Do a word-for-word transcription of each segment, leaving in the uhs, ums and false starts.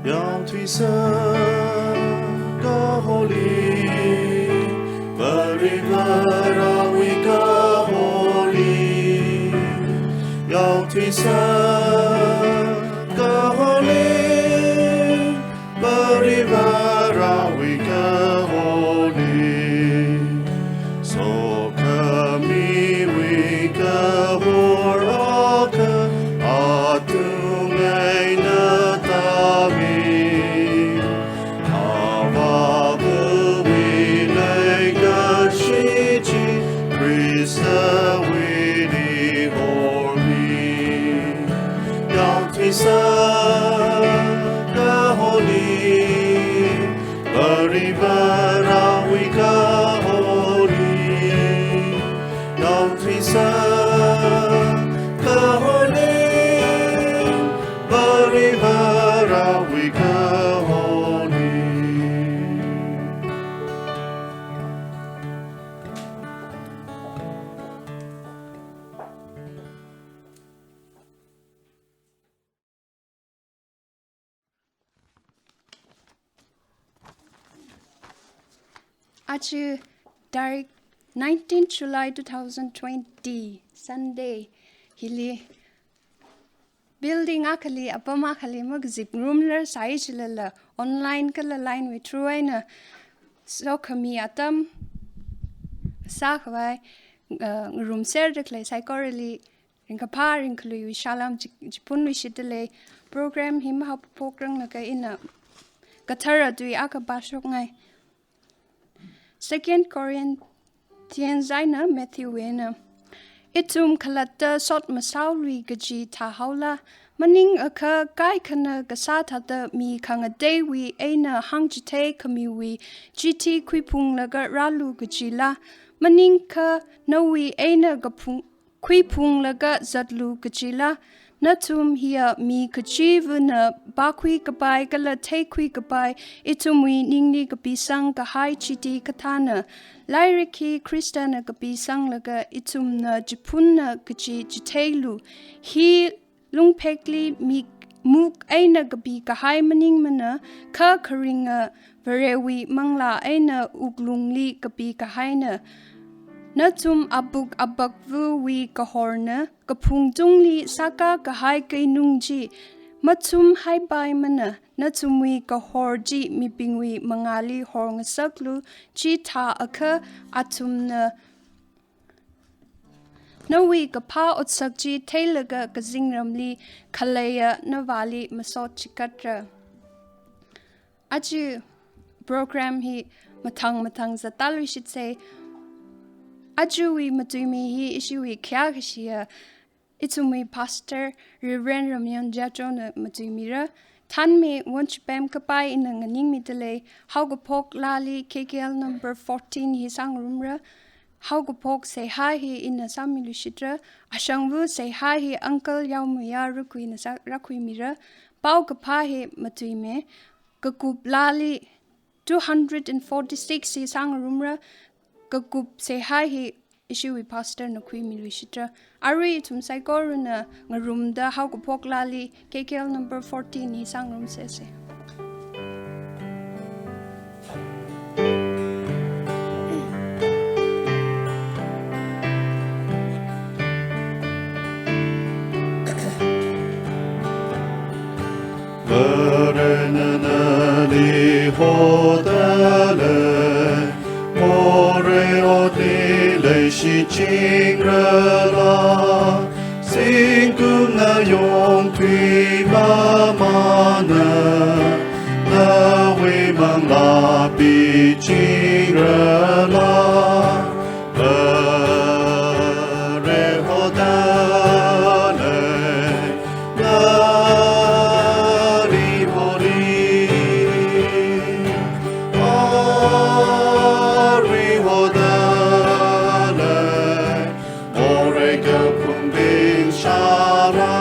Yangthuisang kaholi, Varivarāwui kaholi. Yangthuisang kaholi, Varivarāwui kaholi. Sokhamiwui kahor akha atung eina tāmi. Avāva̱wui leikashi chi Khristawui eina hormi. Yangthuisang kaholi, Varivarāwui kaholi. Yangthuisang kaholi, Varivarāwui kaholi. Aja tarik nineteen July two thousand twenty, Sunday, hili building akhali, apam akhali makazip ngarumrar sāi chilala, online kala line wui through eina sokhami atam sākhavai, uh, ngarumserda khalei saikorali ringkaphā ringkaluiwui salām chi-, chiphunluishitdalei. Program hi mahaophokranglakha ina kathara tui akha pāshokngai. Second Corinthians eina Matthew wui eina. Ithum khalatta sot masāolui kaji thāhaola, maningakha kaikhana kasā thāda mi khangateiwui eina hāngchithei khamiwui chithi khuiphunglaga rālu kajila, maningakha nawui eina kaphung-, khuiphunglaga zatlu kajila, nathum hiya mi kachivana pākhui kapai kala theikhui kapai, ithumwui ningli kapisang kahai chiti kathāna. Lairik hi Khristana kapisanglaga ithumna chiphunna kaji chitheilu. Hi lungphekli mik muk eina kapi kahai maningmana, kha kharinga Varewui manglā eina wuklungli kapi kahaina. Nathum abuk abakva̱wui kahorna, kaphung tungli sākā kahai keinung chi mathumhaipaimana, nathumwui kahor chi mibingwui mangāli horngasaklu, chithākha athumna nawui kaphā otsak chi theilaga kazingramli khaleiya navāli masot chikatra. Aja program hi mathang mathang zattāluishitsei. Ajawui matuimi hi ishiwui khayākashiya ithumwui Pastor Reverend Ramyon Jachona matuimira. Thanmi wonchipem kapai ina nganingmidalei, haokaphok laali K K L number fourteen hi sāngarumra. Haokaphok seihā hi ina sāmiluishitra. Ashangva̱ seihā hi Uncle Yaomuiya Rakhuina sā-, rākhuimira. Paokaphā hi matuimi. Kakup laali two hundred and forty-six hi sāngarumra. Kakup seihā hi ishiwui pastor na khuimiluishitra. Arui ithum saikorana ngarumda haokaphok laali K K L number fourteen hi sāngarumsese. Varena nali hodalei, morei ot leishichingrala, zingkumna yongthui mamāna, nawui manglā pichingrala. Vare hodalei, nali holi. Arui hodalei, morei kaphangbing shāra.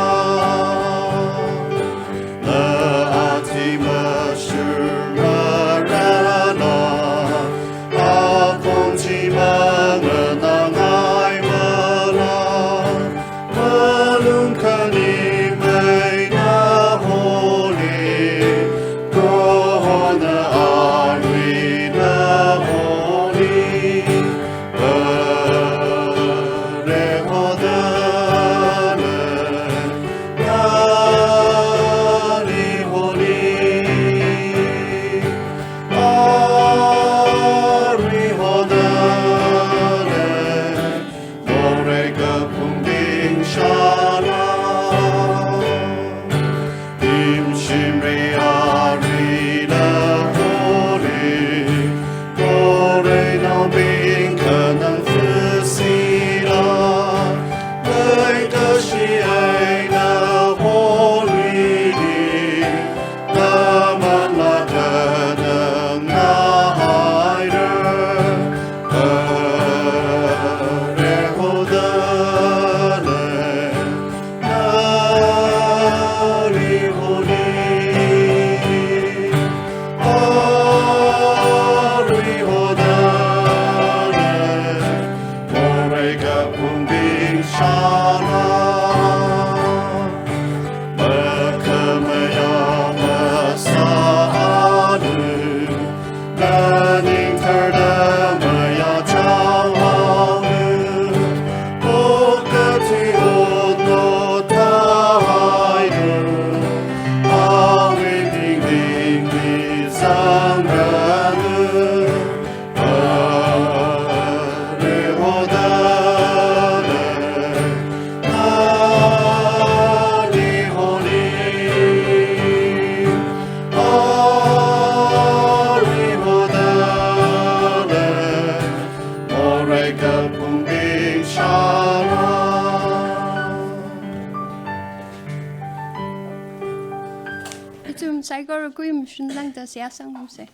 Ithum saikora kui mashun tangda seihā sangmisa.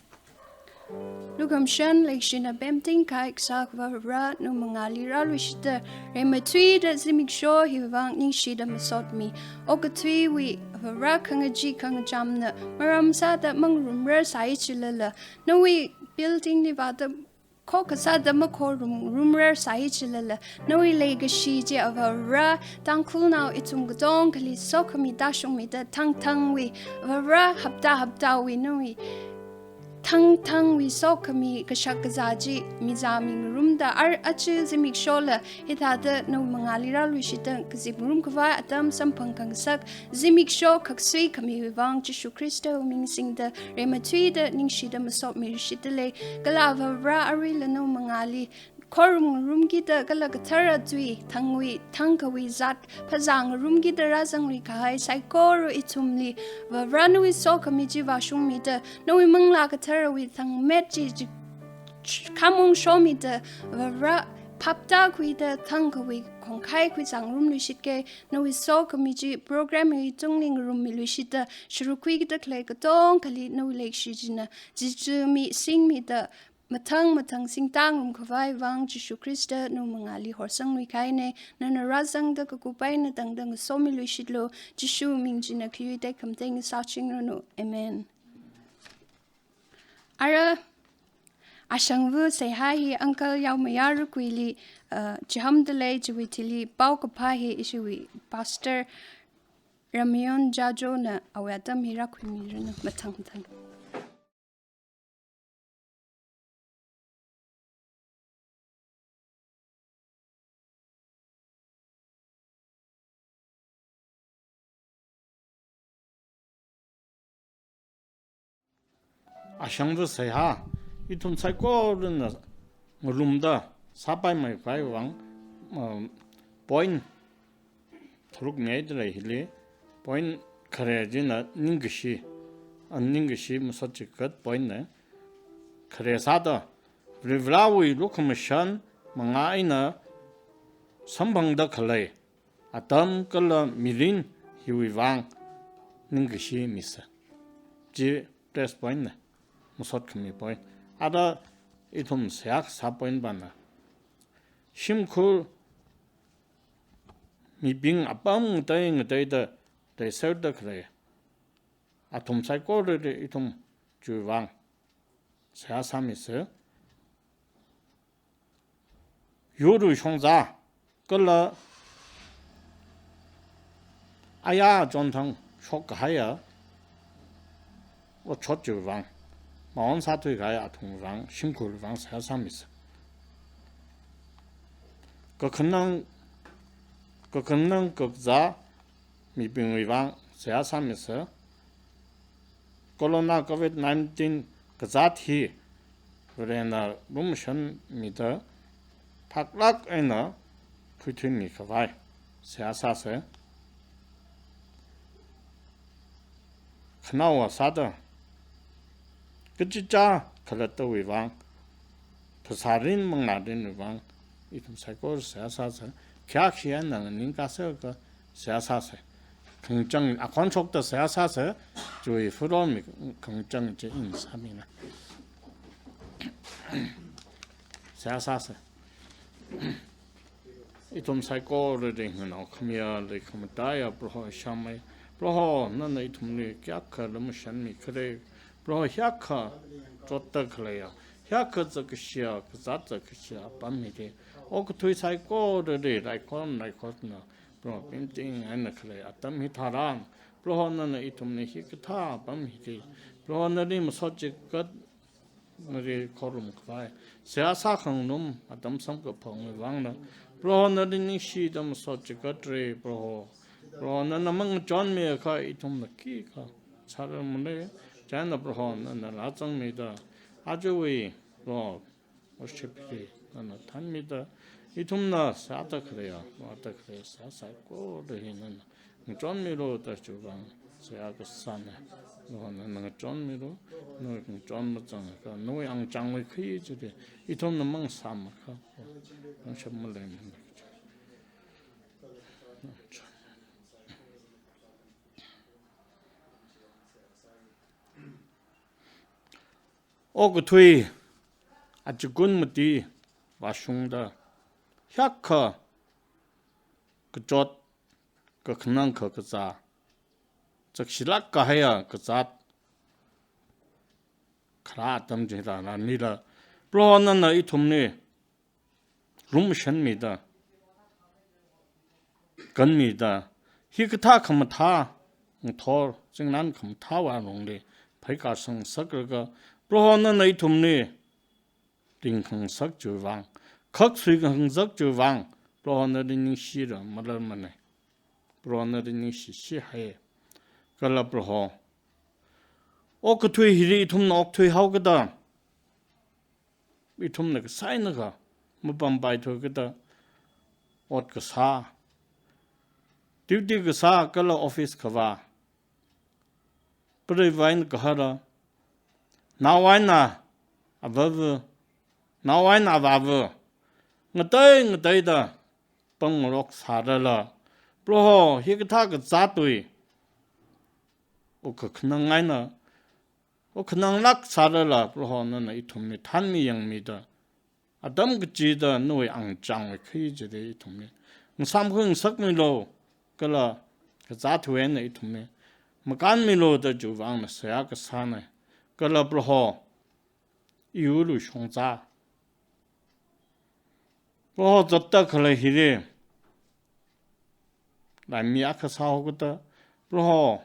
Lukhamashan leishina pemting kahai Kasā Akhava Vare, nawui mangāli rāluishita, rimeithuida zimiksho hiwui vang ningshida masotmi. Okathuiwui Vare khangachee khangachamna maram sāda mangarumrar sāi chilala, nawui building li vāda khokkha sāda makhorum, rumrar sāi chilala, nawui leikashi chi Avāva Vare, Tangkhulnao ithum katongali sokhami tāshungmida thangthangwui Avāva Vare, hapta haptawui nawui thangthangwui sokhami kashak kazā chi mizāmi ngarumda ar achi zimikshola hithāda nawui mangāli rāluishita kazip ngarumkhavai atam samphang khangasak zimiksho khaksui khamiwui vang Jishu Khristawui ming singda rimeithuida ningshida masotmi rishita lei. Kala Avāva Vare aruila nawui mangāli khorum ngarumkida kala kathara tui thangwui thangkhawui zat phazā ngarumkida rāzanglui kahai saikora ithumli Avāva Vare nawui sokhami chi vāshungmida nawui Manglā Katharawui thangmet chi, chi khamong shomida Avāva Vare phaptākhuida thangkhawui khongkhai khuizang ngarumluishit kei. Nawui sokhami chi program hi tungli ngarummiluishita, sharuk khuikida khalei katongali nawui leikashi china chichumi singmida mathang mathang singtā ngarumkhavai vang Jishu Khrista nawui mangāli horsangluikahaina. Nana rāzangda kakup eina tangda ngasomiluishitlu. Jishuwui ming china khayui tekhamatei ngasāchingranu. Amen. Ara ashangva seihā hi Uncle Yaomayā Rakuili, uh, chihānda lei. Chiwui thili paokaphā hi ishiwui Pastor Ramayon Jajona awui atam hi rākhuimiranu. Mathang mathang. Ashangva seihā, ithum saikorana ngarumda sāpaimeikhavai vang, um, point tharuk ngaida lei hili. Point khare china ningkashi, a ningkashi masot chikat point na. Khare sāda Varivarāwui lukhamashan mangā eina samphangda khalei atam kala mirin hiwui vang ningkashi misa. Chi first point na, masot khami point. Ara ithum seihā kasā point pana, shimkhur mibing apam ngatei ngateida leiserda khalei athum saikorali ithum chiwui vang seihā sāmisa. Yurwui shongza kala aya chonthang shokkahaiya otshot chiwui vang, maon sāthuikahai athumwui vang, shimkhurwui vang seihā sāmisa. Kakhanang, kakhanang kakazā mibingwui vang seihā sāmisa. Corona covid nineteen kazāt hi Varena lumashanmida thaklāk eina khuithuimikhavai seihā sāsa. Khanaowa sāda kachichā khalattawui vang, phasā rin manglā rinwui vang ithum saikora seihā sāsa. Khayākhi eina nganingkasaka seihā sāsa. Khangachang akhon shokta seihā sāsa. Chiwui pharommi khangachang chi ina sāmina. Seihā sāsa. Ithum saikorali nganao khamiya, lei khamataiya Proho shāmei. Proho, nana ithumli kayākha lumashanmi khalei, Proho, hiyākha chotta khaleiya, hiyākha zakkashiya, kazāt zakkashiya apam hili, okathui saikorali raikhon raikhotna, Proho, pemting eina khalei atam hitharan, Proho, nana ithumli hikathā apam hili, Proho, nali masot chikat nali khorumkhavai seihā sākhangarum atam samkaphangwui vangna, Proho, nali ningshida masot chikatra, Proho. Proho, nana mangachonmiakha ithumna khikha sārarmale. Chieina Proho, nana rāzangmida ajawui, Proho, worship hi nana thanmida ithumna sāda khaleiya, vāda khalei seihā saikora hi nana ngachonmilu da chiwui vang seihā kasāna. Nana ngachonmilu, nawui ngachon mazangakha, nawui angchangwui khui chili ithumna mangsāmakha, nang shap maleimana. Okathui achikun mati vāshungda, hiyākha kachot kakhanang kakazā, chakshilāk kahaiya kazāt kharā atam chila, nila Proho nana ithumli lumashanmida, kanmida, hikathā khamathā ngathor, chingnan khamathāwui alungli pheikar sangsaklaga, Proho nana ithumli ringkhangasak chiwui vang, khaksui khangasak chiwui vang, Proho nali ningshira malarmana. Proho nali ningshi shihai. Kala Proho, okathui hili ithumna okthui haokida, ithumna kasāna kha mapampai thuakida, ot kasā, duty kasā kala office kavā, preivaina kahara, naovaina avava, naovaina avava, ngatei ngateida pamngarok sārala, Proho hikathā kazātwui, okakhanang eina, okakhananglāk sārala, Proho nana ithumli thanmi yangmida, atam kachida nawui angchangwui khi chili ithumli ngasāmkhui ngasakmilu, kala kazātwui eina ithumli makanmilu da chiwui vangna seihā kasāna. Kala Proho, iwuili shongza, Proho zatta khalei hili laimi akha sāhaokida, Proho,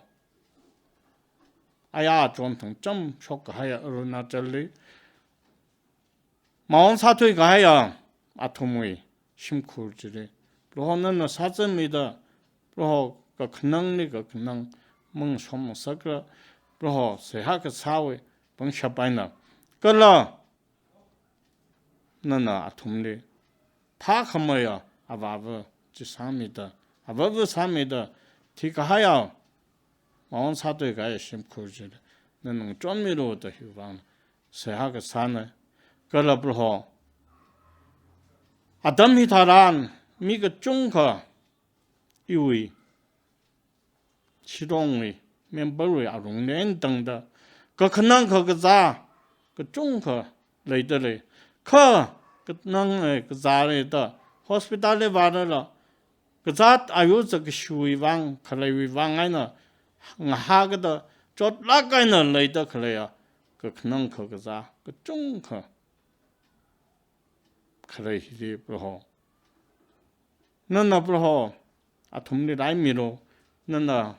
aya chon thangcham shok kahaiya Arunachalli maon sāthui kahaiya athumwui shimkhur chili, Proho nana sāzanmida, Proho kakhanangli kakhanang mangshom ngasakra, Proho seihā kasāwui pangshap eina, kala nana athumli phākhameiya avava chi sāmida, avava sāmida, thikahaiya maon sāthui kahaiya shimkhur chili nana ngachonmilu da hiwui vang seihā kasāna. Kala Proho, atam hitharan mi kachungkha iwui shirongwui memberwui alungli eina tangda, kakhanang kakazā kachungkha leida lei. Kha kakhanang, eh, kazāli da hospitalli vārala, kazāt ayu zakkashiwui vang, khaleiwui vang eina ngahākada chotlāk eina leida khaleiya kakhanang kakazā kachungkha khalei hili Proho, nana Proho athumli raimilu, nana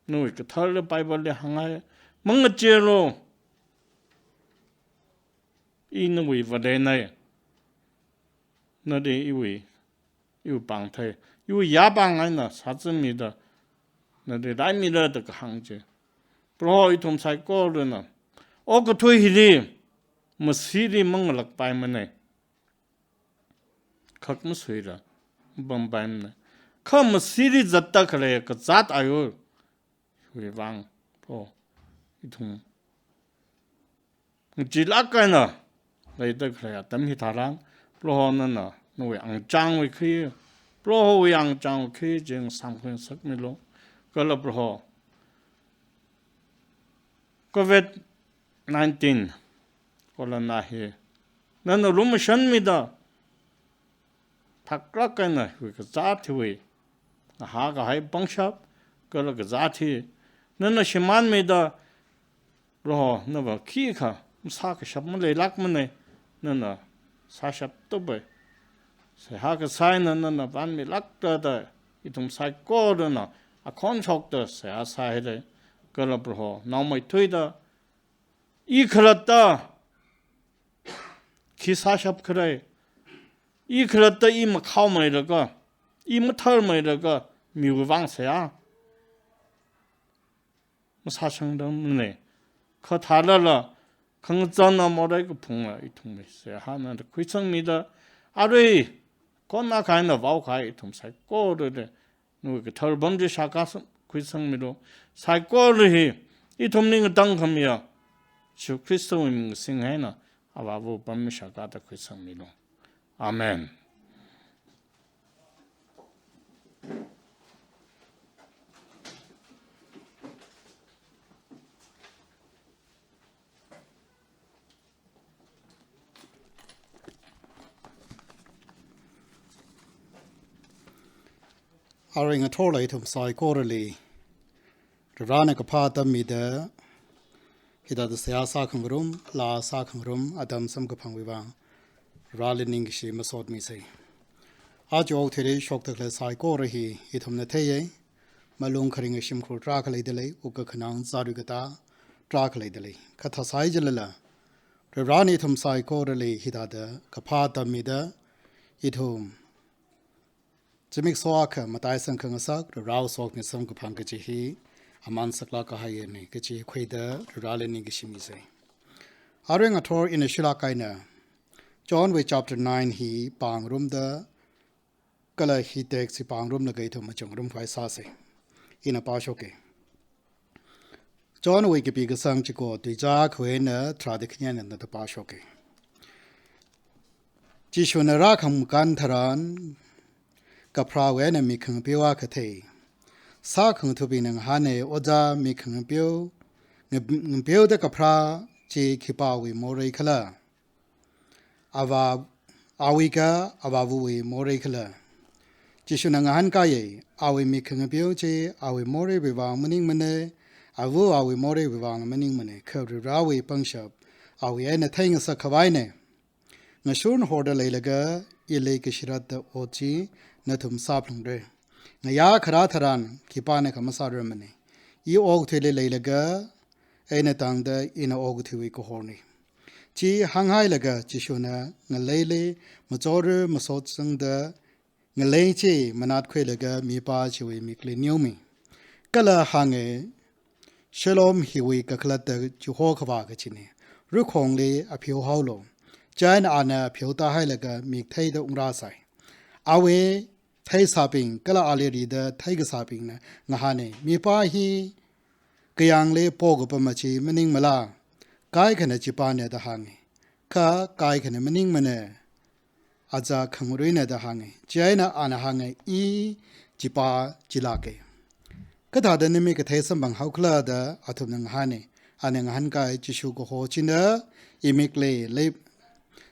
nawui katharli Bibleli hānghai, mangachealu, i nawui Varena, nali iwui, iwui pāngthei, iwui yāpāng eina sāzanmida, nali raimira da kahāng chi. Proho ithum saikorana okathui hili masili mangalākpaimana. Khak masuira, mapampaimana. Kha masili zatta khalei kazāt ayuwui vang, Proho, ithum ngachilāk eina leida khalei atam hitharan, Proho nana nawui angchangwui khi, Prohowui angchangwui khi chi ngasāmkhui ngasakmilu. Kala Proho, covid nineteen corona hi nana lumashanmida, thaklāk eina hiwui kazāt hiwui, ngahā kahai pangshap kala kazāt hi nana shimānmida, Proho, nava khikha masākashap maleilākmana, nana sāshap tupai. Seihā kasā eina nana pānmilākta da ithum saikorana akhon shokta seihā sāhaira. Kala Proho, naomeithuida, i khalatta khi sāshap khalei, i khalatta i makhaomeilaga, i matharmeilaga, miwui vang seihā masāshangda mane. Kha thalala, khangachāna morei kaphunga ithumli seihā nana khuisangmida, arui corona kahaina vao kahai ithum saikorali nawui kathar pam chi shākā sam-, khuisangmilu. Saikora hi ithumli ngatangkhamiya Jishu Khristawui ming singhaina, Avāva pam shākāda khuisangmilu. Amen. Arui ngathorla ithum saikorali Varena kaphā tammida, hithāda seihā sākhangarum, laa sākhangarum atam samkaphangwui vang Vareli ningkashi masotmisei. Aja okathuili shokda khalei saikora hi ithumna theiya, malung kharinga shimkhur tarākha leidalei, wukkhanang, zārui katā tarākha leidalei. Kha thāsai jilala, Varena ithum saikorali hithāda kaphā tammida, ithum zimiksho akha mataisang khangasak, Varewui sokhami samkaphang kaji hi aman saklāk kahaina kaji khuida Vareli ningkashi misei. Arui ngathor ina shilāk eina Johnwui chapter nine hi pāngarumda, kala hi text hi pāngarumlaga ithum machukngarum khavai sāsei. Ina pāshoka. Johnwui kapi kasang chiko tuizā akhawui eina tharāda khani eina da pāshoka. Jishuna rākhamakan tharan, kapharāwui eina mikhangapeo akha thei. Sākhangathabingna ngahāna, Ojā, mikhangapeo, nga-, ngapeoda kapharā chi khipāwui morei khala? Avā, awui ka avāvawui morei khala? Jishuna ngahānkāya, Awui mikhangapeo chi awui moreiwui vang maningmana, ava awui moreiwui vangla maningmana, kha Varewui pangshap awui eina theingasak khavaina. Ngashun horda leilaga ili kashiratda ot chi nathum sāphalungra. Ngayā kharā tharan khipānakha masārarmana. I okathuili leilaga eina tangda ina okathuiwui kahorna. Chi hānghailaga Jishuna ngaleili machora masotsangda ngalei chi manatkhuilaga mipā chiwui mikli neomi. Kala hānga, Shalom hiwui kakhalatta chiho khavā kachina. Rukhongli apheohaolu. Chieina ana apheotāhailaga mik theida ungrāsai. Awui theisābing kala ali rida theikasābingna ngahāna, Mipā hi kayāngli pokapama chi maningmala? Kaikhana chipāna da hānga. Kha kaikhana maningmana, Ajā khangaruina da hānga. Chieina ana hānga, I chipā chilāka. Kathāda nami kathei samphanghaokhala da athumna ngahāna. Ana ngahānkai, Jishu kaho china imikli lei,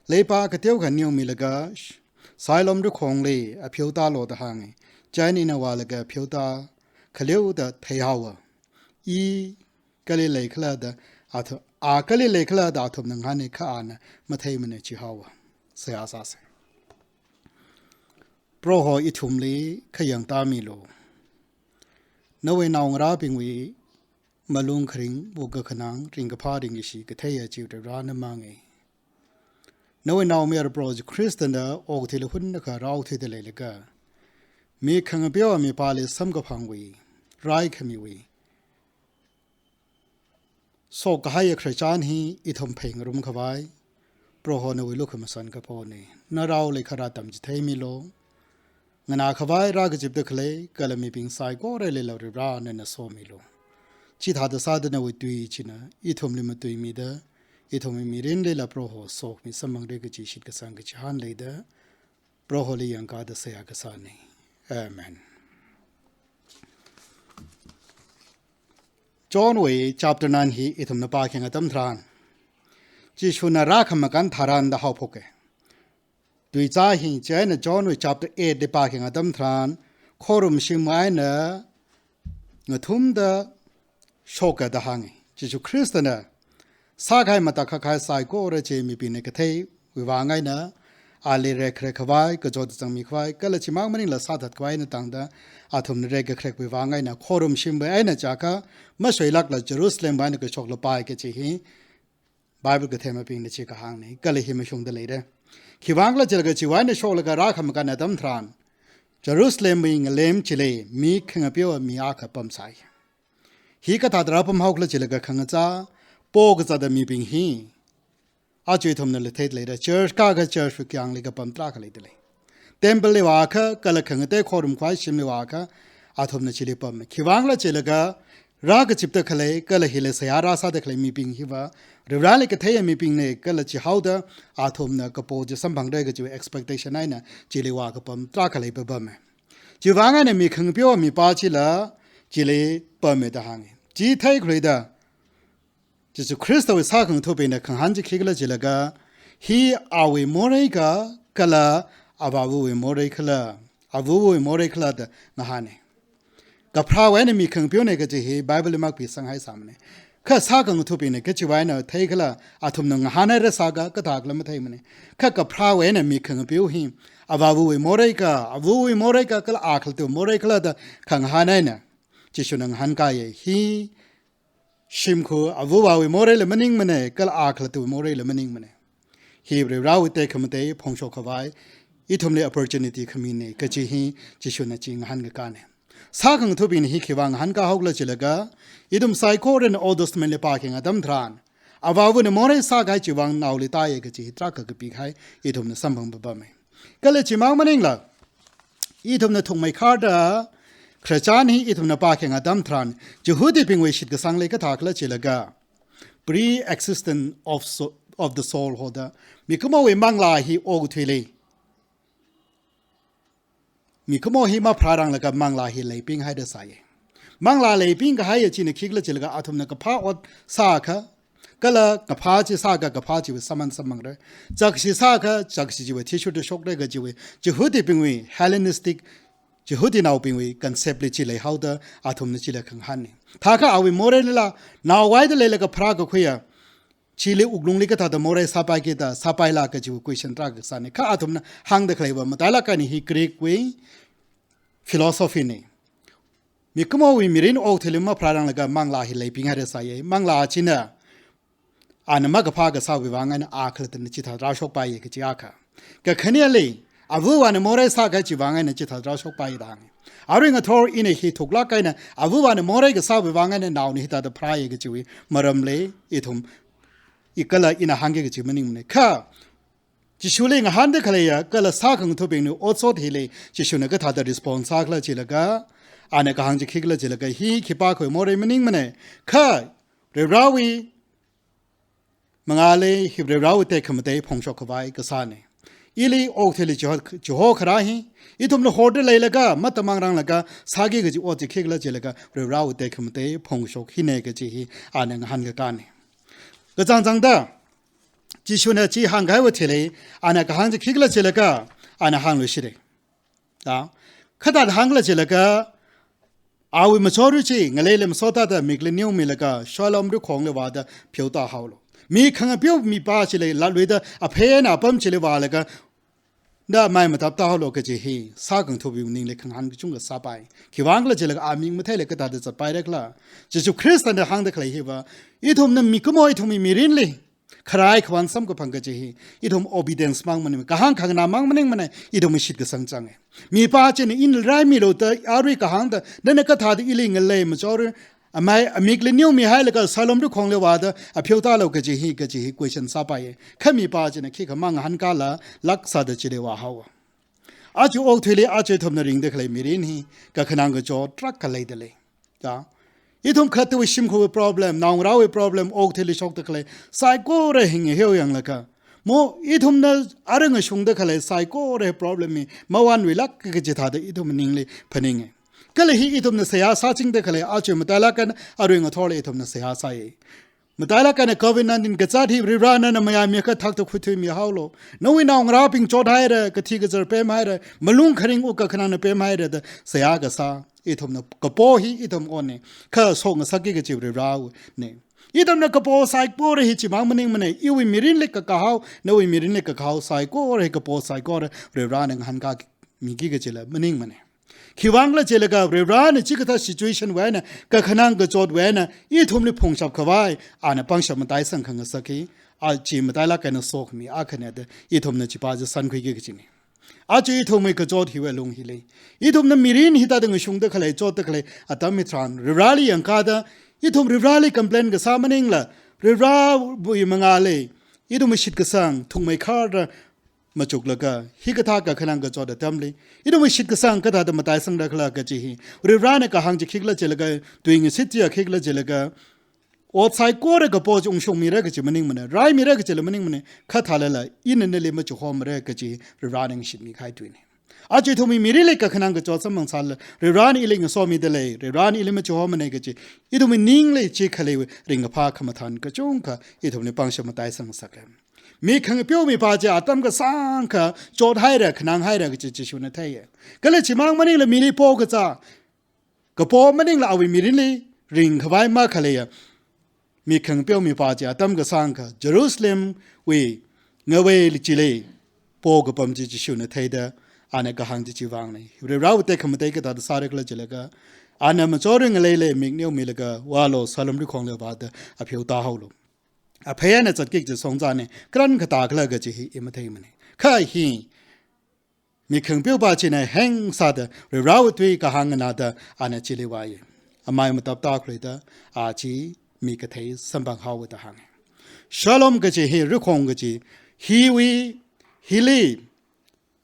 leipā kateokha neomilaga, Siloam rukhongli apheotālu da hānga. Chieina ina vālaga apheotākhaleoda theihaowa. I kali leikhala da athu-, A kali leikhala da athumna ngahāna, kha ana matheimana chihaowa. Seihā sāsei. Proho ithumli khayang tāmilu. Nawui naongarābingwui malung kharing, wukkhanang, ringkaphā ringkashi katheiya chi Varena manga. Nawui naomayara Proho Jishu Khristana okathuili hunakha rāothuida leilaga, mikhangapeo mipāli samkaphangwui, raikhamiwui sokkahaiya khararchan hi ithum pheingarum khavai, Proho nawui lukhamashan kapona. Naraoli kharā atam chitheimilu. Nganā khavai rākazipda khalei kala mibing saikoralila Vare nana somilu. Chithāda sāda nawui tui china ithumli matuimida, ithumwui mirinlila Proho sokhami samphangra kaji shitkasang kachihān leida, Proholi yangkāda seihā kasāna. Amen. Johnwui chapter nine hi ithumna pākhayang atam tharan, Jishuna rākhamakan tharan da haophoka. Tuizā hi chieina Johnwui chapter eight li pākhayang atam tharan, khorumshimwui eina ngathumda shoka da hānga. Jishu Khristana sākahai matakhak kahai saikora chi mibingna katheiwui vang eina, ali rekharek khavai, kachot kachāng mikhavai, kala chimang maningla sāthat khavai eina tangda athumna rekakharekwui vang eina, khorumshimwui eina chiakha, mashoilākla Jerusalemwui eina kashok lapai kachi hi Bible kathemabingna chi kahāngna, kala hi mashungda leira. Khiwui vangkhala chilaga chiwui eina shoklaga rākhamakan atam tharan, Jerusalemwui ngalem chili mikhangapeo mi akha pamsai. Hi kathāda rāpamhaokhala chilaga khangachā, pokazāda mibing hi, aja ithumnala theida leira, church kākha church wui kayāngli kapam tarākha leida lei. Temple li vākha, kala khangatei khorumkhavai shimli vākha, athumna chili pamma. Khiwui vangkhala chilaga, rākazipda khalei, kala hili seihā rāsāda khalei mibing hiva, Vareli katheiya mibingna kala chihaoda, athumna kapo chi samphangra kajiwui expectation eina, chili vākapam tarākha leipapamma. Chiwui vang eina mikhangapeo mipā chila, chili pamma da hānga. Chi theikhaluida, Jishu Khristawui sākhangathabingna khangahān chi khikhala chilaga, hi awui morei ka kala avāvawui morei khala? avawui morei khala da ngahāna. Kapharāwui eina mi khangapeona kaji hi Bible li makpisanghaisāmana. Kha sākhangathabingna kachiwui eina theikhala, athumna ngahānhaira sākha kathākhala matheimana. Kha kapharāwui eina mi khangapeo hi avāva̱wui morei ka, avawui morei ka, kala a khalattawui morei khala da khangahān eina Jishuna ngahānkāya. Hi shimkhur avāva̱wui moreila maningmana, kala a khalattawui moreila maningmana. Hi Varivarāwui tekhamatei phongshok khavai ithumli opportunity khamina kaji hi Jishuna chi ngahānkakāna. Sākhangathabingna hi khiwui vang ngahānkāhao khala chilaga, ithum saikorana Old Testament li pākhayang atam tharan, avāva̱na morei sākahai chiwui vang naoli tāya kaji hi tarākha kapikahai ithumna samphang papama. Kala chimang maningla, ithumna thukmeikharda khararchan hi ithumna pākhayang atam tharan, Jihudibingwui shitkasangli kathākhala chilaga, pre-existence of so-, of the soul hoda, mikumowui manglā hi okathuili, mikumo hi mapharāranglaga manglā hi leipinghaida sāya. Manglā leipingkahaiya china khikhala chilaga, athumna kaphā ot sākha, kala kaphā chi sākha, kaphā chiwui sāman samphangra. Chakshi sākha, chakshi chiwui athishurda shokra kajiwui Jihudibingwui, Hellenistic Jihudinaobingwui concept li chi leihaoda athumna chila khangahānna. Thākha awui moreilila, naovaida leilaga pharākakhuiya chili wuklungli kathāda morei sāpaiki da, sāpaila kajiwui question tarākha sāna. Kha athumna hāngda khaleiva matailāk eina hi Greek wui philosophy na. Mikumowui mirin okathuili mapharāranglaga manglā hi leipinghaira sāya. Manglā china ana makaphā kasāwui vang eina a khalattana chithāda rāshokpaiya kaji akha. Kakhaneli, avāva̱na morei sākahai chiwui vang eina chithāda rāshokpaiya da hānga. Arui ngathor ina hi thuklāk eina avāva̱na morei kasāwui vang eina naona hithāda pharāya kajiwui maramli ithum, i kala ina hāngki kaji maningmana. Kha Jishuli ngahānda khaleiya, kala sākhangathabingna otshot hili Jishuna kathāda response sākhala chilaga, ana kahāng chi khikhala chilaga, hi khipākhawui morei maningmana. Kha Varivarāwui mangāli hi Varivarāwui tekhamatei phongshok khavai kasāna. Ili okathuili chiho, chiho kharā hi, ithumna horda leilaga, matamang rānglaga sāki kaji ot chi khikhala chilaga, Varivarāwui tekhamatei phongshok hina kaji hi ana ngahānkakāna. Kachangchangda, Jishuna chi hāngkahaiwui thili, ana kahāng chi khikhala chilaga, ana hāngluishita. Da, kathāda hāngkhala chilaga, awui machorwui chi ngaleili masot thāda mikli neomilaga, Siloam ruikhongli vāda pheotāhaolu. Mi khangapeo mipā chili latluida aphei eina apam chili vālaga, da mai mataptāhaolu kaji hi sākhangathabingwui ningli khangahān kachungkha sāpai. Khiwui vang khala chilaga aming matheila kathāda zatpaira khala. Jesu Khristana hāngda khalei hiva, ithumna mikumo ithumwui mirinli kharai khavāng samkaphang kaji hi, ithum obedience mang maningmana, kahāng khanganā mang maningmana, ithumwui shitkasang changa. Mipā china ina raimilu da, arui kahāngda, nana kathāda ili ngalei machor, amai amikli neomihailaga Siloam ruikhongli vāda apheotālu kaji hi, kaji hi question sāpaiya. Kha mipā china khikha mang ngahānkāla, lāk sāda chili vāhaowa. Aja okathuili aja ithumna ringda khalei mirin hi, kakhanang kachot tarākha leida lei. Da, ithum khalattawui shimkhurwui problem, naongarāwui problem, okathuili shokda khalei saikora hi ngaheoyanglaga, mo ithumna arui ngashungda khalei saikora problem hi mavānluilāka kaji thāda ithum ningli phaninga. Kala hi ithumna seihā sāchingda khalei aja matailāk eina arui ngathorli ithumna seihā sāya. Matailāk eina covid nineteen kazāt hi Varivarā nana mayā miakha thakta khuithuimihaolu. Nawui naongarābing chothaira, kathi kazar pemhaira, malung kharing wukkhanangna pemhaira da seihā kasā. Ithumna kapo hi ithum onna, kha shokngasakki kaji Varivarāna. Ithumna kapo saikora hi chimang maningmana, iwui mirinli kakahao, nawui mirinli kakahao saikora hi kapo saikora Varivarāna ngahānkāmiki kajila maningmana. Khiwui vang khala chilaga Varivarāna chikathā situation wui eina, kakhanang kachotwui eina, ithumli phongshap khavai, ana pangshap mataisang khangasakki, a chi matailāk eina sokhami akhana da, ithumna chipa chi sankhuiki kajina. Aja ithumwui kachot hiwui lung hili, ithumna mirin hithāda ngashungda khalei, chotda khalei atam hitharan, Varivarāli yangkāda, ithum Varivarāli complain kasā maningla, Varivarāwui mangāli, ithumwui shitkasang, thukmeikharda machuklaga, hikathā kakhanang kachot atamli, ithumwui shitkasang kathāda mataisangra khala kaji hi, Varivarāna kahāng chi khikhala chilaga, tuingashit chiya khikhala chilaga, ot saikora kapo chi ungshungmira kaji maningmana, raimira kajila maningmana, kha thālala, ina nali machihomara kaji Varivarāna ngashitmikahai tuina. Aja ithumwui mirinli kakhanang kachot samphang sālala, Varivarāna ili ngasomida lei, Varivarāna ili machihomana kaji, ithumwui ningli chi khaleiwui ringkaphā khamathān kachungkha ithumli pangshap mataisang sāka. Mi khangapeo mipā chi atam kasāngkha chothaira, khananghaira kachi Jishuna theiya. Kala chimang maningla mili pokazā, kapo maningla awui mirinli ringkhavai makhaleiya mi khangapeo mipā chi atam kasāngkha Jerusalemwui ngaveili chili pokapam chi Jishuna theida ana kahāng chi chiwuivangna. Varivarawui tekhamatei kathāda sāra khala chilaga, ana machorwui ngaleili mik neomilaga, vālu, salom rikhongla vāda, apheoda haolu. Aphei eina zatki kachi shongzane, karan kathā khala kachi hi i matheimana. Kha hi mi khangapeo pā china heng sāda Varivarawui tui kahāng nganāda ana chili vāya. Amai matapta khuida, a chi mi kathei samphanghaowa da hānga. Salom kachi hi, rikhong kachi hiwui, hili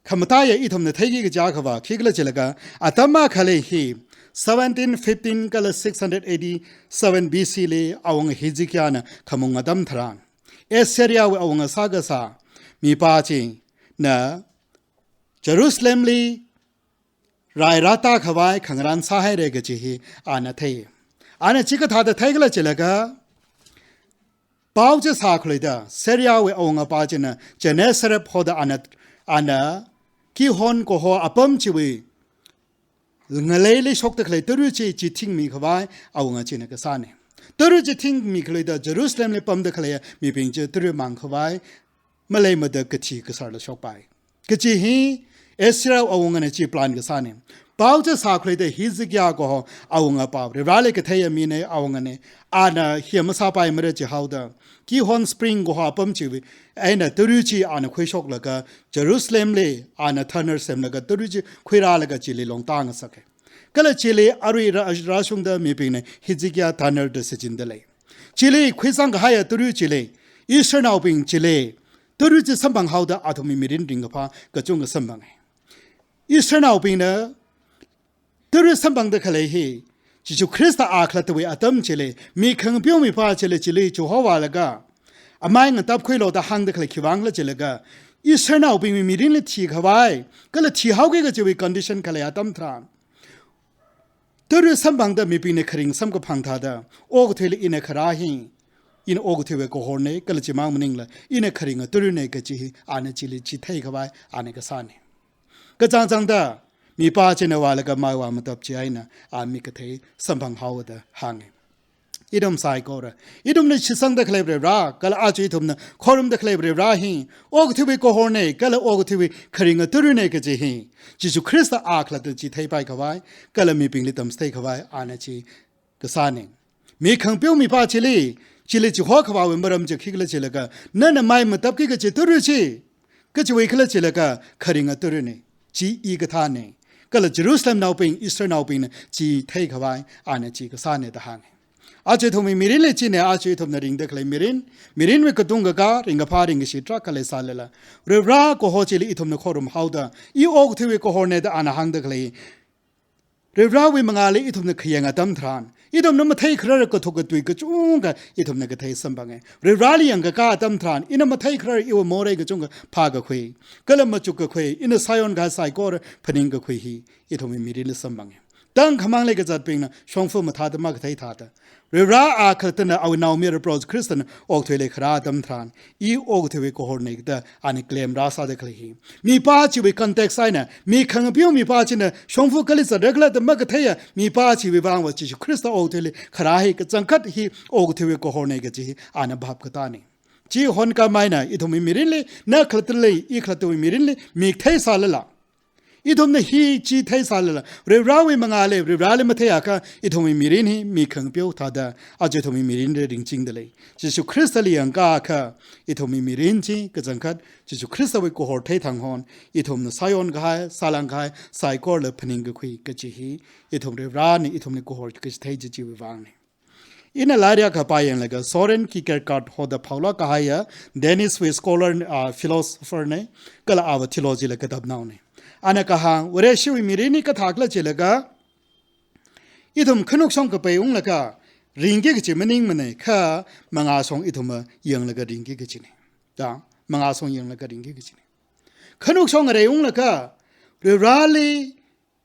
khamataiya ithumna theiki kachi akhava khikhala chilaga, atam akhali hi seventeen fifteen kala six hundred eighty-seven B C li awunga Hezekiahna khamung atam tharan, Assyriawui awunga sākasā mipā china Jerusalemli rai rātākhavai khangarān sāhaira kachi hi ana thei. Ana chi kathāda thei khala chilaga, pao chi sākhuida, Syriawui awungapā china Sennacherib hoda ana, ana Gihon kaho apam chiwui ngaleili shokda khalei tara chi chithingmikhavai awunga china kasāna. Tara chithingmikhaluida Jerusalemli pamda khalei mibing chi tara mangkhavai maleimada kathi kasārla shokpai. Kachi hi Assyria awungana chi plan kasāna. Pao chi sākhuida Hezekiah kaho awungapā, Varivarali katheiya mina, awungana, ana hi masāpaimara jihaoda, Gihon Spring kaho apam chiwui eina tara chi ana khuishoklaga, Jerusalemli ana tunnel semlaga tara chi khuirālaga chili longtā ngasaka. Kala chili arui rā, rāshungda mibingna Hezekiah Tunnel da shichinda lei. Chili khuisangkahaiya tara chili, Israelnaobing chili tara chi samphanghaoda athumwui mirin ringkaphā kachungkha samphange. Israelnaobingna tara samphangda khalei hi, Jishu Khrista a khalattawui atam chili, mi khangapeo mipā chili, chili chihovālaga, amai ngatapkhuilu da hāngda khalei khiwuivang khala chilaga, Israelnaobingwui mirinli thikhavai, kala thihaoki kachiwui condition khalei atam tharan, tara samphangda mibingna kharing samkaphang thāda, okathuili ina kharā hi, ina okathuiwui kahorna, kala chimang maningla, ina kharinga tarana kachi hi, ana chili chitheikhavai, ana kasāna. Kachangchangda, mipā china vālaga maiva matap chi eina, a mi kathei samphanghaowa da hānga. Ithum saikora, ithumna shitsangda khalei Varivara, kala aja ithumna khorumda khalei Varivara hi, okathuiwui kahorna, kala okathuiwui kharinga tarana kachi hi, Jishu Khrista a khalatta chitheipaikhavai, kala mibingli tamchitheikhavai, ana chi kasāna. Mi khangapeo mipā chili, chili chihokhavaowui maram chi khikhala chilaga, nana mai matapki kachi tara chi, kachiwui khala chilaga, kharinga tarana, chi i kathāna. Kala Jerusalemnaobing, Israelnaobingna chitheikhavai, ana chi kasāna da hānga. Aja ithumwui mirinli china, aja ithumna ringda khalei mirin, mirinwui katung kakā, ringkaphā ringkashi tarākha leisālala, Varivara kaho chili ithumna khorumhaoda, i okathuiwui kahorna da ana hāngda khalei, Varivarawui mangāli ithumna khayang atam tharan, ithumna matheikharar kathuk katui kachungkha ithumna kathei samphange. Varivarali yangkakā atam tharan, ina matheikharar iwui morei kachungkha phākakhui, kala machukkakhui, ina sāyonkahai saikora phaningkakhui hi, ithumwui mirinli samphange. Tangkhamangli kazatbingna shongfa mathāda makathei thāda, Varivara a khalattana awui naomayara Proho Khristana okathuili kharā atam tharan, i okathuiwui kahorna da ana claim rāsāda khalei hi, mipā chiwui context eina, mi khangapeo mipā china shongfa kali zatrākhala da makatheiya mipā chiwui vangva Jishu Khrista okathuili kharā hi kachangkhat hi okathuiwui kahorna kachi hi ana bhap katāna. Chi honkhamei eina ithumwui mirinli, na khalattali, i khalattawui mirinli, mi kathei sālala, ithumna hi chitheisālala, Varivarawui mangāli, Varivarali matheiakha, ithumwui mirin hi mi khangapeo thāda, aja ithumwui mirinli ringchingda lei. Jishu Khristali yangkakha, ithumwui mirin chi kachangkhat, Jishu Khristawui kahor theithang hon, ithumna sāyonkahai, sālāngkahai saikorala phaningkakhui kachi hi, ithum Varivarana ithumli kahor kachithei chi chiwui vangna. Ina lairik akha pāyanglaga, Soren Kierkegaard hoda phaolāk kahaiya, Danish wui scholar, ah, philosopher na, kala ava theology la katapnaona. Ana kahāng, Vareshiwui mirin hi kathākhala chilaga, ithum khanukshong kapei unglaga, ringki kachi maningmana, kha mangāshong ithumva yanglaga ringki kachina. Da, mangāshong yanglaga ringki kachina. Khanukshong ngarei unglaga, Varivarali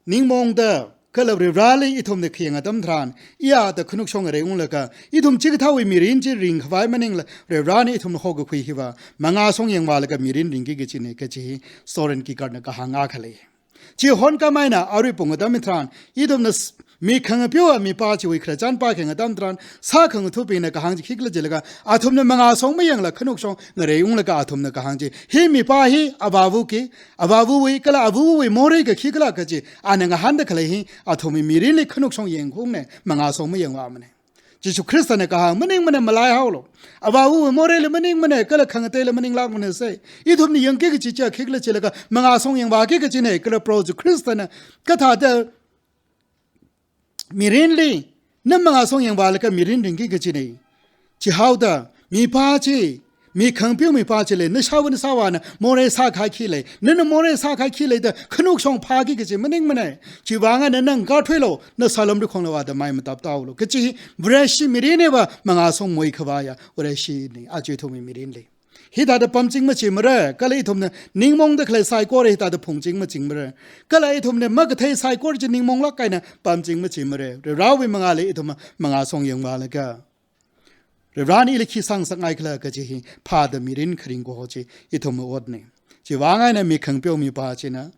ningmaongda, Kala Varivarali ithumna khayang atam tharan, iya da khanukshong ngarei unglaga, ithum chikathāwui mirin chi ringkhavai maningla, Varivarana ithumna hokakhui hiva, mangāshong yangvālaga mirin ringki kachina kachi hi Soren Kierkegaardna kahāng akha lei. Chihon khamei eina, arui pung atam tharan, ithumna s-, mik khangapeo mipā chiwui khararchan pākhayang atam tharan, sākhangathabingna kahāng chi khikhala jilaga, athumna mangāshong mayangla khanukshong ngarei unglaga athumna kahāng chi, hi mipā hi avāvawui, avāvawui kala avawui morei kakhi khala kachi, ana ngahānda khalei hi, athumwui mirinli khanukshong yangungna, mangāshong mayangvāmana. Jishu Khristana kahāng maningmana, malaihaolu. Avāvawui moreila maningmana, kala khangateila maninglākmana sai. Ithumna yangki kachi chi khikhala jilaga, mangāshong yangvāki kachina, kala Proho Jishu Khristana kathāda mirinli, na mangāshong yangvālaga mirin ringki kachina. Chihaoda, mipā chi, mik khangapeo mipā chili, nashāva nashāvāna morei sākahai khi lei, nana morei sākahai khi lei da khanukshong phāki kachi maningmana. Chiwuivang eina nana ngakarthuilu, na sālom rikhongla vāda mai mataptāhaolu. Kachi hi Vareshi mirinva mangāshong muikhavaiya Vareshina, aja ithumwui mirinli. Hithāda pamching machimara, kala ithumna ningmaongda khalei saikora hithāda phungching machingmara. Kala ithumna makathei saikora chi ningmaonglāk eina pamching machimara. Varivarawui mangāli ithumna mangāshong yangvālaga, Varivarana ili khi sāngasakngai khala kachi hi phāda mirin kharing kaho chi ithumwui otna. Chiwuivang eina mik khangapeo mipā china,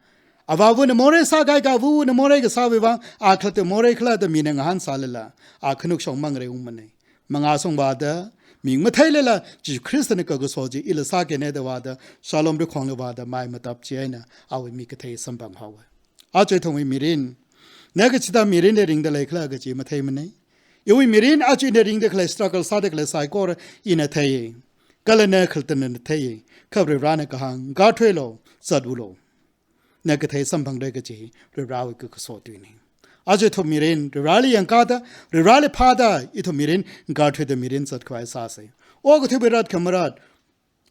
avāvana morei sākahai kha avana morei kasāwui vang, a khalatta morei khala da mina ngahānsālala, a khanukshong mangarei ungmana. Mangāshong vāda, mik matheilala, Jishu Khristana kakaso chi ila sākahai eina da vāda, sālom rikhongla vāda mai matap chieina, awui mik kathei samphanghaowa. Aja ithumwui mirin, na kathāda mirinli ringda lei khala kachi matheimana. Iwui mirin aja ina ringda khalei, struggle sāda khalei saikora ina thei. Kala na khalattana thei. Kha Varivarana kahāng, ngakarthuilu, zatulu. Na kathei samphangra kachi, Varivarawui kakaso tuina. Aja ithum mirin, Varivarali yangkāda, Varivarali phāda, ithum mirin, ngakarthuida mirin zatkhavai sāsa. Okathuiwui rat khamarat,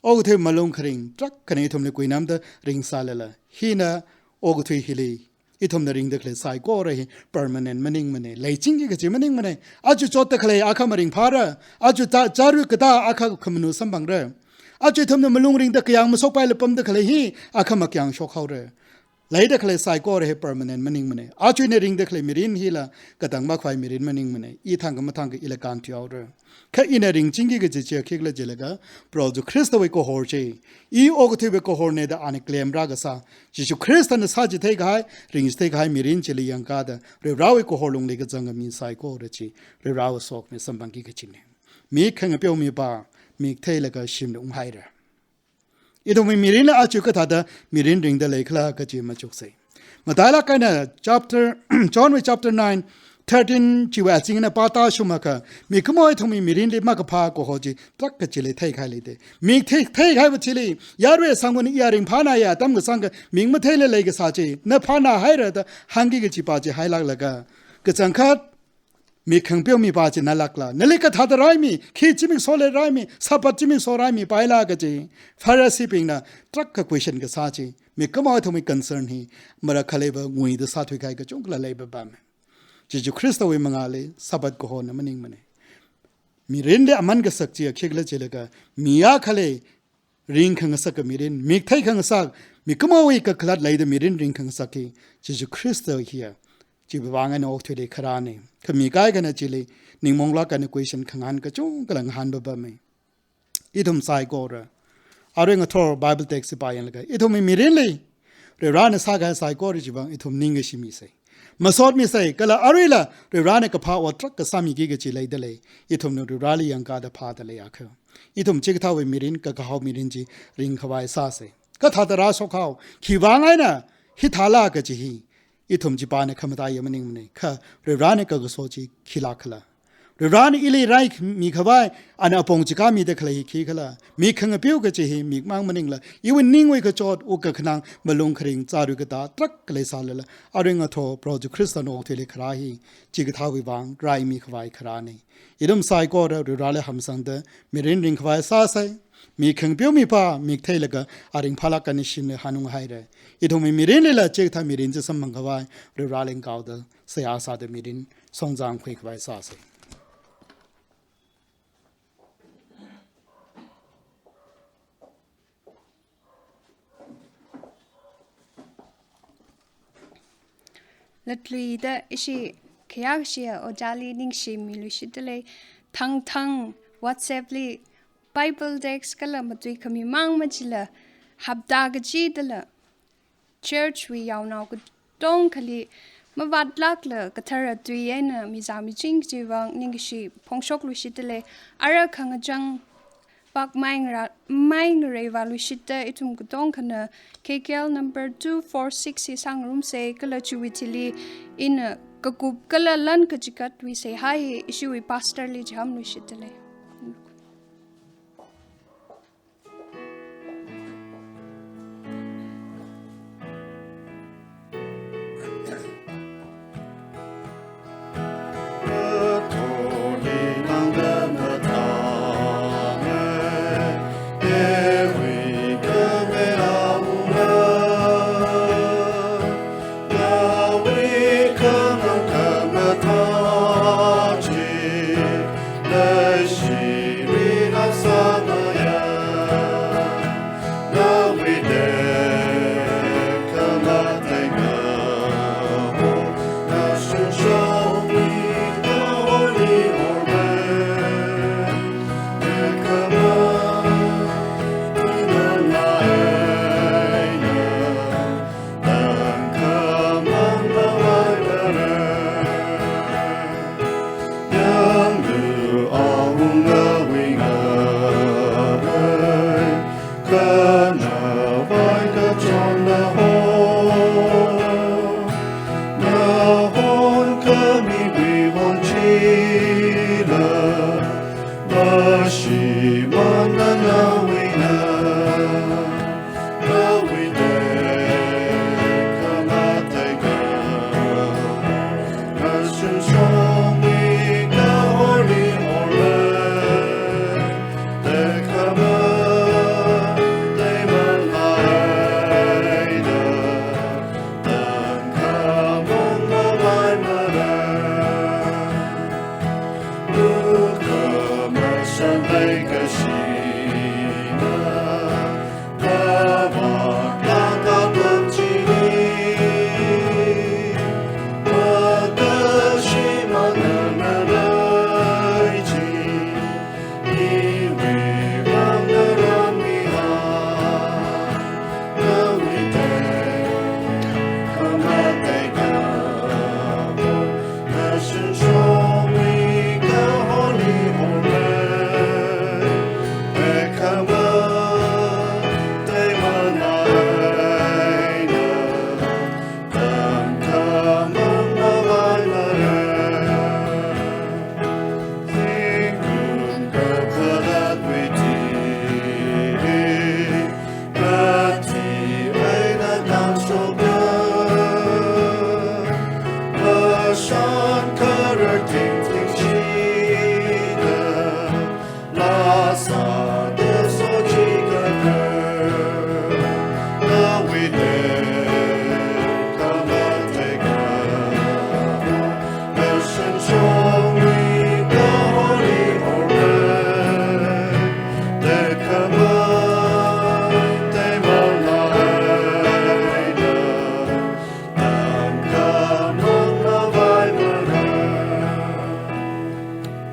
okathui malung kharing, tarākhana ithumli kuinamda ringsālala. Hina okathui hili, ithumna ringda khalei saikora hi permanent maningmana, leichingki kachi maningmana. Aja chotda khalei akha maringphāra, aja ta-, chāra katā akha khamanu samphangra. Aja ithumna malung ringda kayāng mashokpaila pamda khalei hi, akha makayāng shokhaora. Leida khalei saikora hi permanent maningmana. Aja ina ringda khalei mirin hila, katang makhavai mirin maningmana. I thangkha mathangkha ila kānthuihaora. Kha ina ringchingki kachi chi khikhala jilaga, Proho Jishu Khristawui kahor chi, i okathuiwui kahorna da ana claim rākasā, Jishu Khristana sāchitheikahai, ringchitheikahai mirin chili yangkāda, Varivarawui kahor lungli kazanga mi saikora chi, Varivarawui sokhami samphangki kachina. Mik khangapeo mipā, mik theilaga shimli unghaira. Ithumwui mirinla aja kathāda mirin ringda lei khala kachi machuksa. Matailāk eina chapter, Johnwui chapter nine, thirteen chiwui azingna pātāshungakha, mikumo ithumwui mirinli makaphā kaho chi tarākha chili theikahai leida. Mik thei, theikahaiva chili, yarui sangvana iya ringphānāya atam kasāngkha, mik matheila leikasā chi, na phānāhaira da hāngki kachi pa chi hailāklaga, kachangkhat, mik khangapeo mipā chi nalākla, nali kathāda raimi, khi zimiksho leiraimi, Sabbath zimiksho raimi paila kachi, Phariseebingna tarākha question kasā chi, mikumo ithumwui concern hi, marākhaleiva nguida sāthuikahai kachungkhala leipapama. Jishu Khristawui mangāli, Sabbath kahona maningmana. Mirinli aman kasak chi khikhala jilaga, mi akhali ringkhangasaka mirin, mik theikhangasak, mikumowui kakhalat leida mirin ringkhangasak hi, Jishu Khrista hiya, chiwuivang eina okathuili kharāna. Kha mi kaikhana chili, ningmaonglāk eina question khangahān kachungkhala ngahānpapama. Ithum saikora. Arui ngathor Bible text pāyanglaga, ithumwui mirinli, Varivarana sākahai saikora chiwuivang ithum ningkashi misa. Masot misa, kala aruila, Varivarana kaphā ot tarākha sāmiki kachi leida lei, ithumna Varivarali yangkāda phāda leiakha. Ithum chikathāwui mirin, kakahao mirin chi ringkhavai sāsa. Kathāda rāshokhao, khiwuivang eina, hithāla kachi hi, ithum chipāna khamataiya maningmana, kha Varivarana kakaso chi khilākhala. Varivarana ili raimikhavai, ana apong chikāmida khalei hi khikhala. Mik khangapeo kachi hi mikmang maningla, iwui ningwui kachot, wukkhanang, malung kharing, chāra katā, tarākha leisālala, arui ngathor Proho Jishu Khristana okathuili kharā hi, chikathāwui vang raimikhavai kharāna. Ithum saikora Varivarali hamsangda mirin ringkhavai sāsa, mik khangapeo mipā, mik theilaga, a ringphālāk eina shimli hanunghaira. Ithumwui mirinlila chikathā mirin chi samphangkhavai, Varivarali ngaoda, seihā sāda mirin shongzang khuikhavai sāsa. Atluida ishi khayākashiya ojāli ningshimiluishitdalei. Thangthang WhatsApp li Bible text kala matuikhami mang machila hapta kachidala church wui yaonao katongkhali mavātlākla kathara tui eina mizā miching chiwui vang ningkashi phongshokluishitdalei. Ara khangachang pak mai ngara-, mai ngareivāluishitda ithum katongkhana K K L number two four six hi sāngarumsei kala chiwui thili ina kakup kala lan kachikatwui seihā hi ishiwui pastor li chihāmluishitdalei.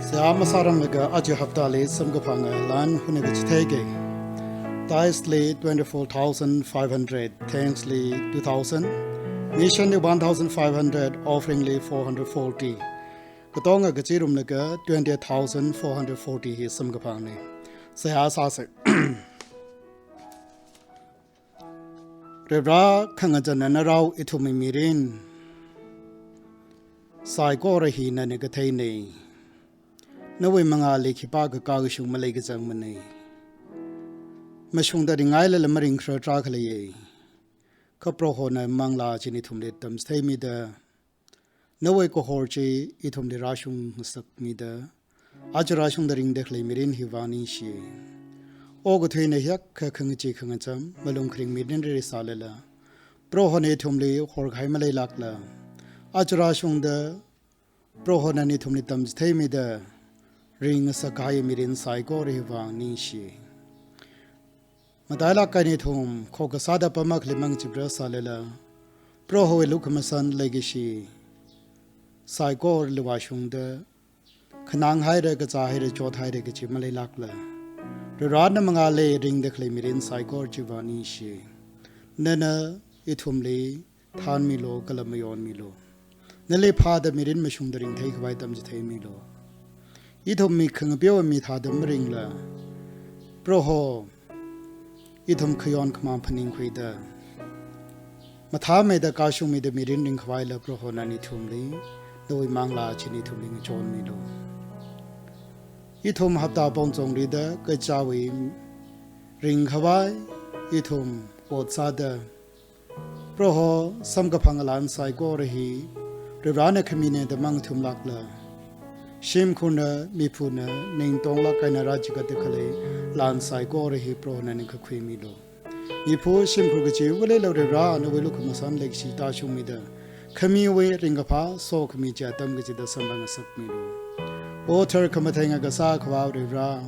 Seihā masāranglaga aja haptali samkaphanga lan huna kachitheiki. Tithes li twenty-four thousand five hundred, thanks li two thousand, mission li one thousand five hundred, offering li four hundred forty. Katonga kachirumlaga twenty-eight thousand four hundred forty hi samkaphangna. Seihā sāsa. Varivara khangachāna narao ithumwui mirin saikora hi nana katheina. Nawui mangāli khipākha kakashung maleikachangmana. Mashungda ringngailala maringkharartra khaleiya. Kha Prohona manglā chi ithumli tamchitheimida, nawui kahor chi ithumli rāshung ngasakmida, aja rāshungda ringda khalei mirin hiwui vang ningshi. Okathuina hiyākha khangachee khangacham, malung kharing mirin ri sālala, Prohona ithumli horkahai maleilākla, aja rāshungda Prohona ithumli tamchitheimida ringngasakkahai mirin saikora hiwui vang ningshi. Matailāk eina ithum khokha sāda pam akhali mang chipra sālala, Prohowui lukhamashan leikashi saikorali vāshungda, khanang haira, kazā haira, chot haira kachi maleilākla, Varivarana mangāli ringda khalei mirin saikora chiva ningshi. Nana ithumli thanmilu, kala mayonmilu. Nali phāda mirin mashungda ringtheikhavai atam chitheimilu. Ithum mi khangapeo mi thāda maringla, Proho, ithum khayon khamāng phaningkhuida, mathāmeida kashungmida mirin ringkhavaila Proho nana ithumli nawui manglā chi ithumli ngachonmilu. Ithum hapta pongchongrida kachāwui ringkhavai ithum ot sāda, Proho, samkaphang lan saikora hi Varivarana khamina da mangathumlākla, shimkhurna, miphurna, ning tonglāk eina rāchigatda khalei lan saikora hi Proho nana ngakhuimilu. Miphu shimkhur kachi vālala Varivara, nawui lukhamashan leikashi tāshungmida, khamiwui ringkaphā sokhami chi atam kachida samphang ngasakmilu. O thar khamathei ngakasā Akhava Varivara,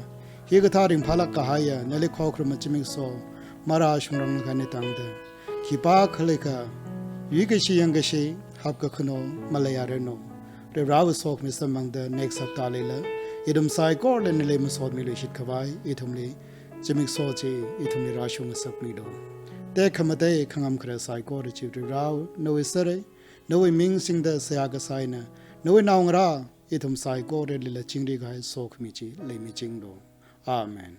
hikathā ringphālāk kahaiya nali khokharuma zimiksho marāshungrang kahai eina tangda, khipākha leikha, yuikashi yangkashi, hapkakhano maleiranu. Varivarawui sokhami samphangda next haptalila ithum saikorali nali masotmiluishit khavai ithumli zimiksho chi ithumli rāshung ngasakmilu. Tekhamatei khangam khare saikora chi Varivara, nawui sāra, nawui ming singda seihā kasā eina, nawui naongarā ithum saikoralila chingri kahai sokhami chi leimichinglu. Amen.